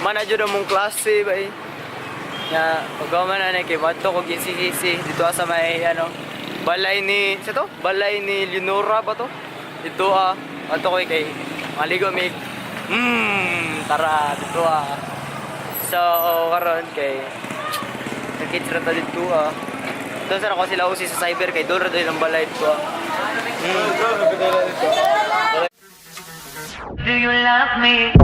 Mana jud among klase bay. Ya, pag man na kay madto kog NCCC dito sa may ano, balay ni sa to? Balay ni Leonora ba to? Dito ah, adto ko kay maligo mi. Tara dito ah. So karon kay nagkits ra ta dito ah. Doon sa ako sila usi sa cyber kay doon ra doon ang balay dito ah. Do you love me?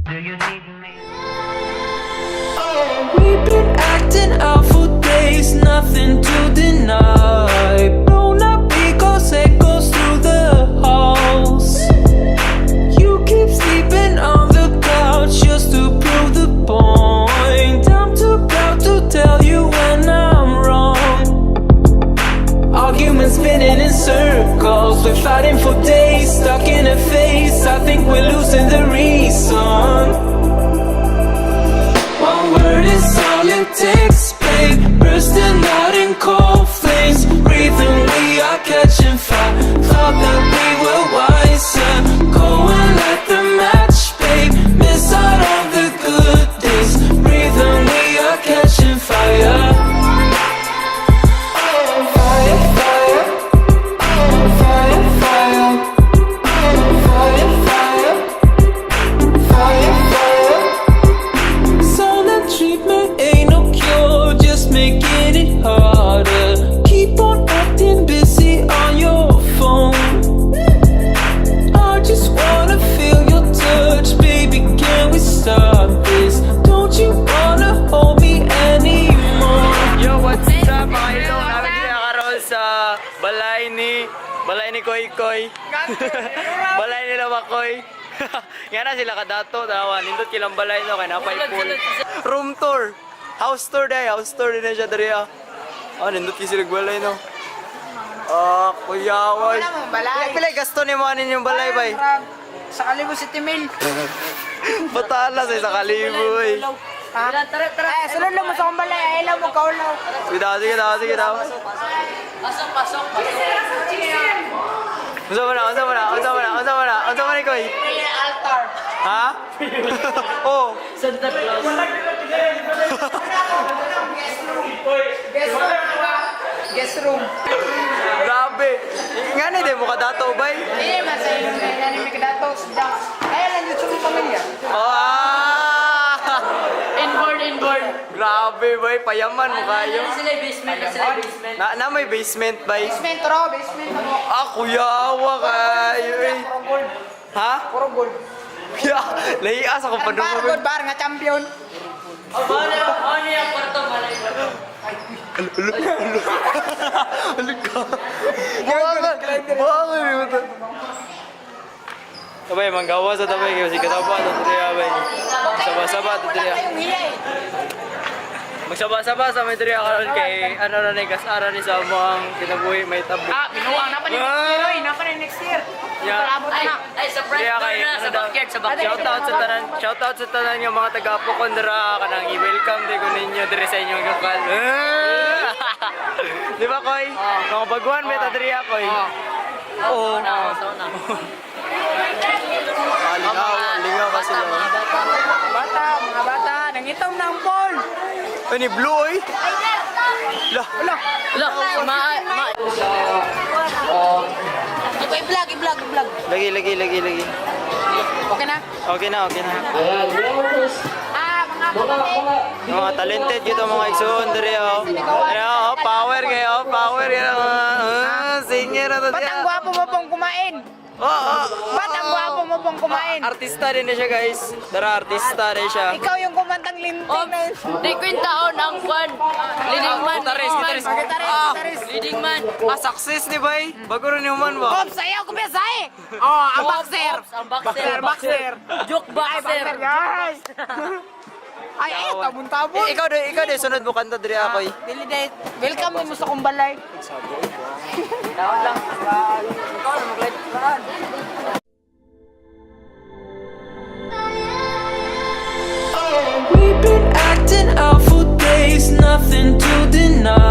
Do you need me? We've been acting out for days, nothing to deny. Blown up because echoes through the halls. You keep sleeping on the couch just to prove the point. I'm too proud to tell you when I'm wrong. Arguments spinning in circles. We're fighting for days, stuck in a phase. I think we're losing the reason. One word is all it takes, babe. Bursting out in cold flames. Breathing, we are catching fire. Thought that we were wiser. Go and light the match, babe. Miss out on the good days. Breathing, we are catching fire. Fire, fire. Fire, fire. Fire, fire. Fire, fire. Silent treatment ain't no cure, just making it harder. Keep on acting busy on your phone. I just wanna feel your touch, baby. Can we stop this? Don't you wanna hold me anymore? Yo, what's up, mga ilong? Naa mi diri karon sa balay ni Koy Koy. Balay nila Makoy. Nga na sila kadato, tawa. Nindot kilang balay no kay napay pool. Room tour. House tour day, house tour din na siya diri ah. Ah, nindot kay sila balay no. Ah, kuyaway. Wala mong balay. Pila gasto ni mo anin yung balay bay? Sa kalibo si Timil. Batala sa kalibo eh. Ha? Tara, tara. Eh, sunod lang mo sa akong balay. Ay, mo kaulaw. Sige daw, sige daw, sige daw. Pasok, pasok, pasok. Unsa man na, unsa man na, unsa man na, unsa man na, unsa man ni Koy? Altar. Ha? Oh. Santa Claus. Guest room. Guest room. Grabe. Nga na di mo kadato bay. Hindi man sa inyo. Yan yung may kadato. Kaya lang yun sa mga pamilya. Oh, ah! Inborn, inborn. Grabe bay, payaman mo kayo. Ano sila yung basement? Ano sila yung basement? Na may basement bay. Basement ro, basement ako. Ah, kuyawa kayo eh. Puro gold. Ha? Puro gold. Ya, lahias ako Bar padungog. gold, bar nga champion. Oh, ano yung kwarto? Malay kwarto. Alo, alo, alo. Alo ka. Buwangan, buwangan yun. Abay, manggawa sa tabay kayo. Si kasaba sa diri abay. Saba-saba sa diri. Wala kayong hiya eh. Magsaba-saba sa may diri karon kay ano na ni kasara ni sa among kinabuhi may tabo. Ah, binuang na pa ni next year, oy. Na pa ni next year. Yeah. Palabot Ay, na. ay, sa front Kaya door kay na, ano sa daw, backyard, sa backyard. Shout out sa tanan, shout out sa tanan nga mga taga Apokon dira kanang i-welcome di ko ninyo diri sa inyong lokal. Di ba koy? Mga baguhan beta diri koy. Oo. Na, so na. Ah, lingaw, lingaw kasi. Bata, mga bata. Bata, mga bata, nangitom na ang Paul. Ay, ni Blue oy. Lah, Wala. Look, ma, ma, Ikaw i-vlog, i-vlog, i-vlog. Lagi, lagi, lagi, lagi. Okay na? Okay na, okay na. Ah, mga kapatid. Mga talented gito mga igsoon diri oh. Ano, oh, power kayo, power kayo. Ah, singer na to Ba't siya. ang gwapo mo pong kumain? Oh. Ba't ang gwapo mo pong kumain? Artista din na siya, guys. Dara, artista rin siya. Ikaw yung kumantang linting Oh, na yun. di ko yung taon ang kwan. Leading man, Guitarist, leading man. guitarist. Guitarist, Ah. guitarist. Leading man. Ah, success ni bay. Bago rin yung man ba? Ops, ayaw ko biyasahe. Oh, ang boxer. Ops, ang boxer. Boxer, boxer. Joke Ay, boxer. boxer, guys. Ay, ay, tabon-tabon. Eh, ikaw de, ikaw de, sunod mo kanta diri ako eh. Dili dahil, welcome mo sa kong balay. Daon lang. Ikaw na mag-live. We've been acting out for days, nothing to deny.